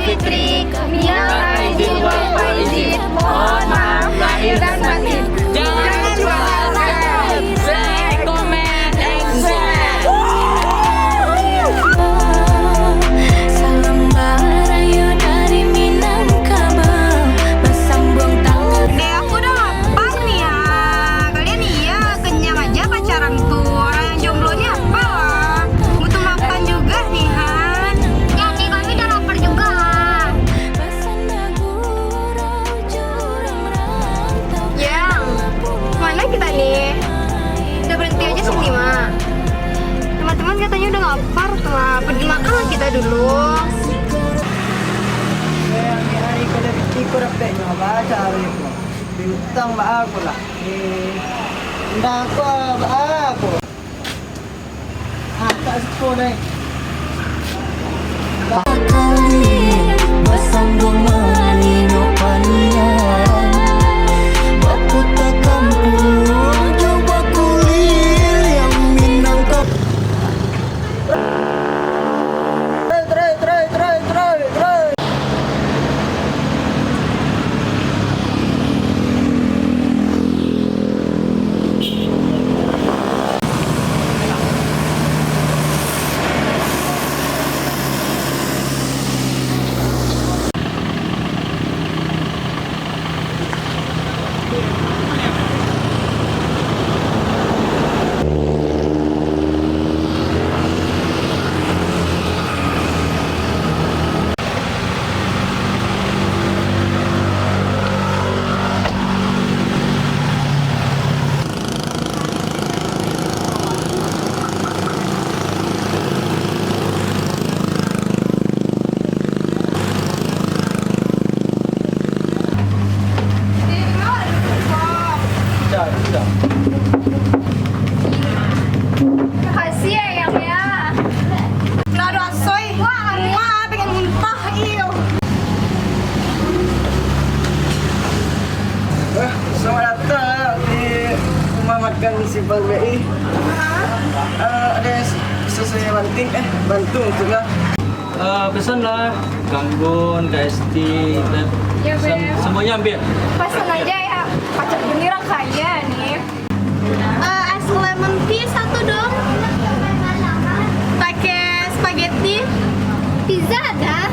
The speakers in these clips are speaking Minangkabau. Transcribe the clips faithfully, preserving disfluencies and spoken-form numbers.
Fitri, minal aidin wal faizin, mohon maaf lahir dan batin. Jangan lupa subscribe, like, comment, and share. Salam barayo dari Minangkabau, basambuang tangan. Dek, aku udah lapar nih, ha. Kalian iya, kenyang aja pacaran tuh. Orang yang jomblo nih apa lah? Butuh makan juga nih, ha. Ya, Dek, kami udah lapar juga, ha. Yang, mana kita nih? Udah berhenti aja sini, Mak. Teman-teman katanya udah lapar tuh, Mak. Pergi makan lah kita dulu. Yang hari kada piti ko dapek nyo, baca hari ko. Piutang baa ko lah. Eh, indak ko baa ko. Ah, tak siko deh. Basambuang maninyo paliang, baputa kampuang jo bakuliliang Minangkabau. Trai, trai, trai, trai, trai, trai. Makasih ya, Yang, ya. Nggak ada asoy. Wah, muah, pengen muntah, iyo. Eh, selamat datang di rumah makan Simpang B I. Eh, ada sesuatu yang penting, eh, bantu maksudnya. Eh, pesanlah Kanggun, K S T, dan Ya, pesan Beb. Semuanya ambil. Pesan aja ya, pacak bini orang kaya nih. Eh, es lemon tea satu dong. Pakai spaghetti. Pizza ada.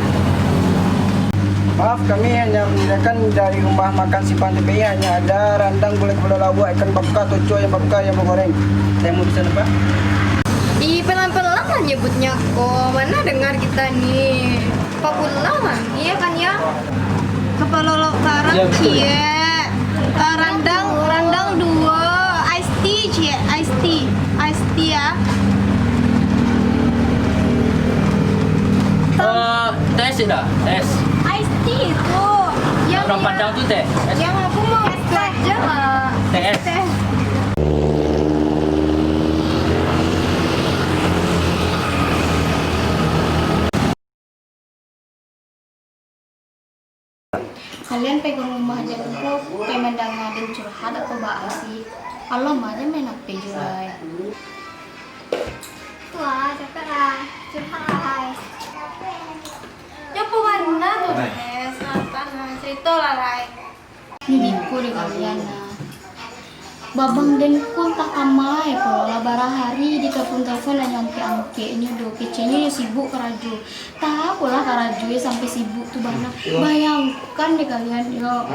Maaf, kami hanya menyediakan dari rumah makan Simpang Tepi, hanya ada randang, gulai kepala lauak, ikan bakar, tucua, ayam bakar, ayam goreng. Saya mau pesan apa? Ih, pelan-pelan lah nyebutnya ko. Mana dengar kita nih. Apa pulang, Mang? Iya kan, ya? Kepala lauak karang, Ya, betul, ya. Cie. Ah, randang, randang dua. Ice tea, Cie. Ice tea. Ice tea, ya. Eh, teh sih dah, teh. Ice tea itu. Yang Orang ya. Padang tuh teh. Yang aku mau es teh aja, Mak. Teh. Teh. Kalian pai ka rumah aja ko, pai mandanga den curhat atau baa sih? Alah, mah aja main H P jo lai. Wah, capek lah. Curhat lah, hai. Nyo apo bana tu, Nes? Apa nah? Cerita lah, lai. Ni biko dek kalian nah. Babang den ko antah kama ko, lah bara hari ditelepon-telepon lah nyo angkek-angkeknyo doh, kecenyo yo sibuk karajo. Antah apolah karajo yo sampai sibuk tu bana. Bayangkan dek kalian yo.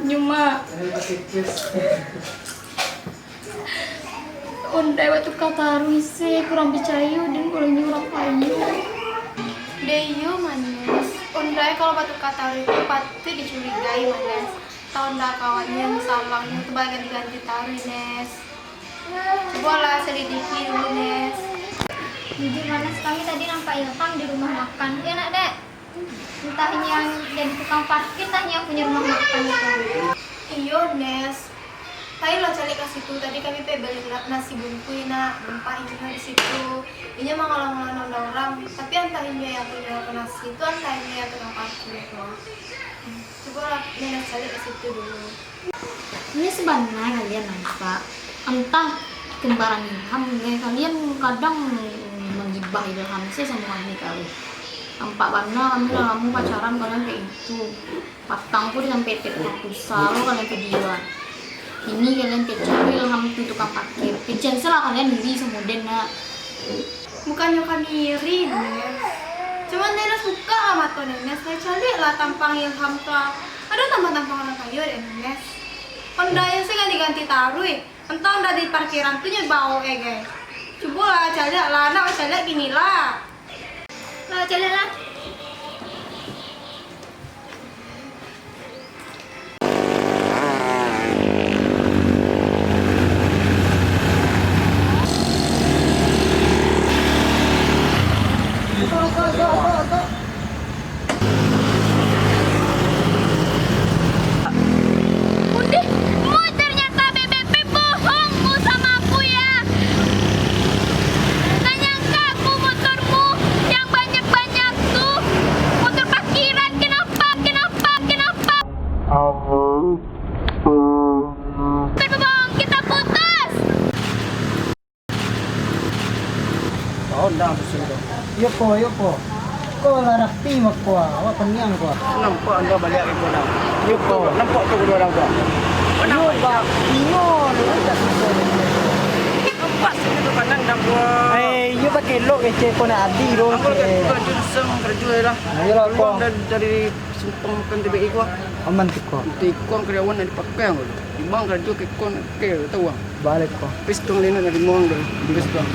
Nyo mah. Ondeh batuka taruih se, kurang picayo den, kalau inyo urang payo. Deh iyo, Manes. Ondeh kalau batuka taruih tu patuik dicurigai, Manes. Tau ndak kawannyo salangnyo tu baganti-ganti taruih, Nes. Cubolah selidiki dulu, Nes. Jujur, Manes, kami tadi nampak Ilham di rumah makan. Iyo, nak, Dek? Entah inyo yang jadi tukang parkir, entah inyo yang punyo rumah makan itu. Iyo, Nes. Pailah caliak ka situ, tadi kami pai bali na-, nasi bungkuih, nak, nampak inyo di situ. Inyo mangalau-ngalau nanda urang, tapi antah inyo yang punyo nasi tu, antah inyo yang tukang parkir tu. Cubolah Manes caliak ka situ dulu. Ini sabana kalian nampak, antah kembaran Ilham, eh, kalian kadang manggibah Ilham se samo Ani kali. Nampak bana kami lah lamo pacaran kalian kayak gitu. Patang ko disampaikan tukang pulsa lo kalian video. Ini kalian kecari Ilham tu tukang parkir. Kecen se lah kalian iri samo den nak. Bukannyo kami iri, Nes. Cuman Nenes buka lah mato Nenes, lah caliak lah tampang Ilham tu ah. Ado tampang-tampang urang kayo dek Nenes. Honda-nyo se ganti-ganti taruih. Antah Honda di parkiran tu nyo baok e, gai. Cubolah caliak lah, nak caliak kini lah. Lah, caliak lah. Undeh, moi ternyata bebek pembohong mu sama aku ya. Nanyangka aku motormu yang banyak-banyak tu, motor parkiran, kenapa, kenapa, kenapa? Bebek pembohong, kita putus. Honda tu sudah. Iyo ko, iyo ko. Ko lah rapi mako ah, awak paniang ko ah. Nampak Honda baliak iko dah. Iyo ko, nampak tu kedua orang tu. Iyo, ba-, iyo, lu tak suka. Nampak sini tu kanan dah gua. Eh, iyo pakai lok kecek ko nak adi tu. Ambo lagi tu laju seng kerja lah. Iyolah ko. Keluar dari, dari simpang makan T B I ko. Aman tu ko. Nanti iko karyawan nak dipakai ko. Imang kerja ke kon ke tahu ah. Balik ko. Pistol ini nak dimuang dah. Pistol.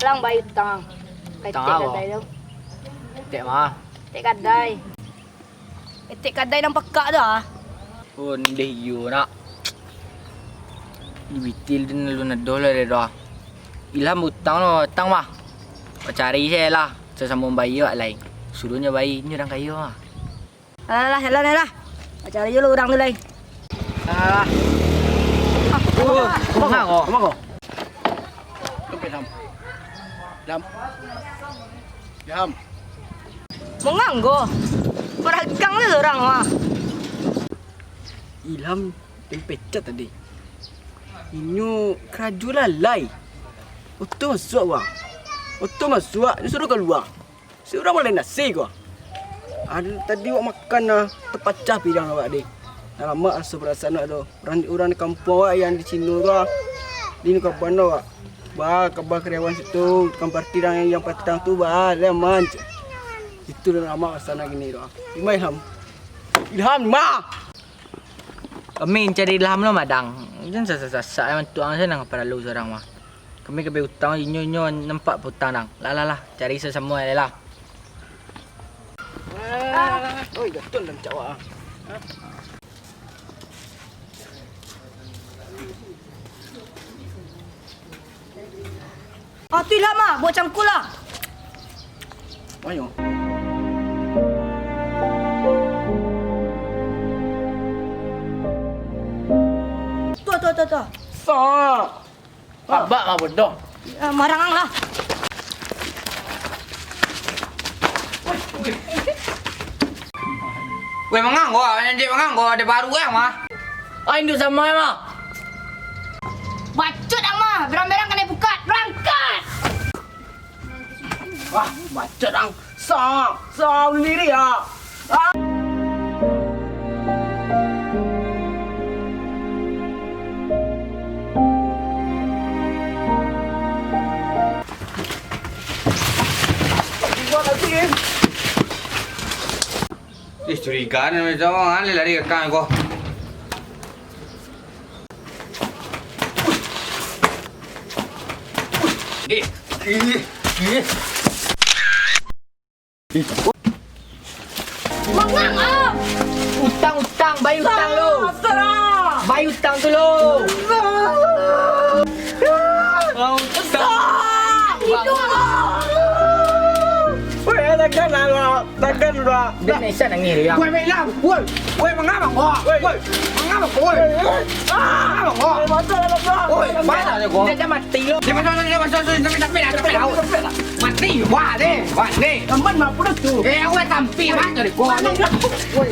Lang bayi utang. Utang apo? Etek ma? Etek kadai. Etek kadai nan pakak tu ah. Oh, ndeh iyo nak. Di bitil tu lalu nadoh lah dia tu ah. Ilham utang lo, utang mah. Cari se lah, sasamo bayi awak lai. Suruah nyo bayi, nyo urang kayo ah. Alah, alah, alah, alah. Cari jo lo urang tu lai. Ah. Oh, kama ko? Kama ko? Dompet Ham. Ham. Ya, Ham. Manganggo. Maragang tu urang mah. Ilham dipecat tadi. Inyo karajo lalai. Oto masuak, wah. Oto masuak, inyo suruah kalua. Si urang malai nasi ko. Ado tadi wak makan nah, tapacah piriang awak deh. Nah, lamak raso parasaan awak tu. Urang, urang di kampuang awak yang di sino tu ah. Di nu kaban awak. Ba, kaba karyawan situ, tukang parkir yang, yang patang tu, ba, lah aman. Itu dah lamak parasaan kini tu ah. Di ma Ilham? Ilham, di ma? Kami cari Ilham lo madang. Jan sasak-sasak yang tuang saya nang paralu surang mah. Kami ka bautang, inyo, inyo nampak bautang nang. Lah, lah, lah, cari sasamo lai lah. Ah, oi, gaton dan cawak ah. Ah, tu lah mah, buat cangkul lah. Ayo. Tuh, tuh, tuh, tuh. Sa. Abak mah bodoh. Eh, marang ang lah. Weh, manganggo, anjing manganggo, ado baru eh mah. Ah, induak samo eh mah. Bacut ang mah, berang-berang kanai pukat, berangkat. Wah, bacut ang. Sa, sa sandiri ya. Ah. Ih, curiga ni macam mana lari ka kau. Eh, eh, eh. Mangang, ah! Utang, utang, bayar utang lu. Bayar utang tu lu. Weh, takkan lah, takkan lah. Dia mesan nangis dia. Weh, melang, weh. Weh, mangapa kau? Weh, weh. Mangapa kau? Weh, ah. Mangapa kau? Weh, mana dia kau? Dia, dia mati lu. Dia masuk, dia masuk, dia masuk, dia masuk, dia masuk. Mati, wah, deh, wah, deh. Aman mah, apa tu? Eh, weh, tampi, wah, dari kau. Weh.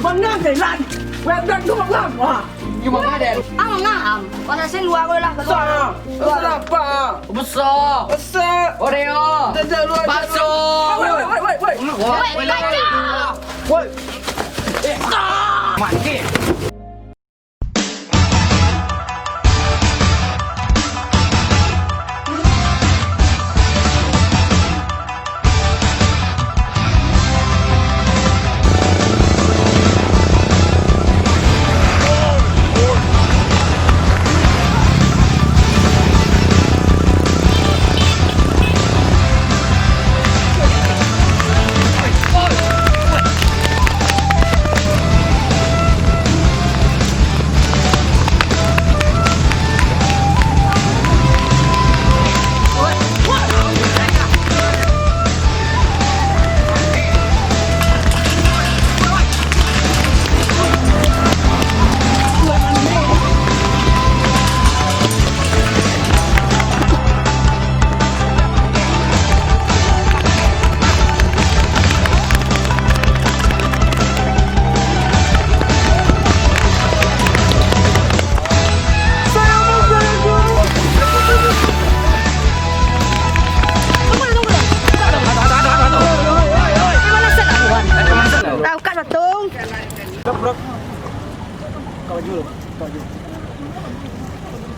Mangang, eh, lan. Weh, dan tu, wah. Gimana, Den? Ang mangaham. Warna sen luar ko lah. Sa, luar. Sa apa? Besar. Besar. Oreo. Jajak luar. Bakso. Woi, woi, woi, woi. Woi, woi, kacau. Woi. Eh, ah. Mati. Tahu kan, Batung? Kau jual, kau jual.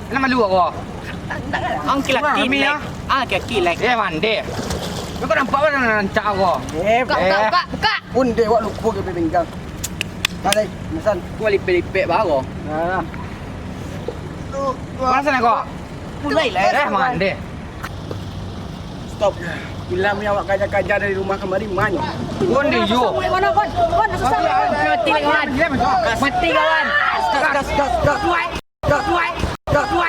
Kenapa malu aku? Ang kilaki, Wah, kami lek. Ah, kilaki, lek. Eh, mande. Kau nampak apa yang rancak aku? Eh, Buka, buka, eh. buka, buka. Pun dek wak lupa ke pinggang. Dah, deh, pesan. Aku lipek-lipek baru. Nah. Mana sana kau? Mulai lah. Eh, mande. Stop. Bilang punya awak kaja-kaja dari rumah kamari, manyo. Kon di yo. Mana, Kon? Kon, susah. Mati lagi, kawan. Mati, kawan. Gas, gas, gas, gas. Tuai. Gas, tuai. Gas, tuai.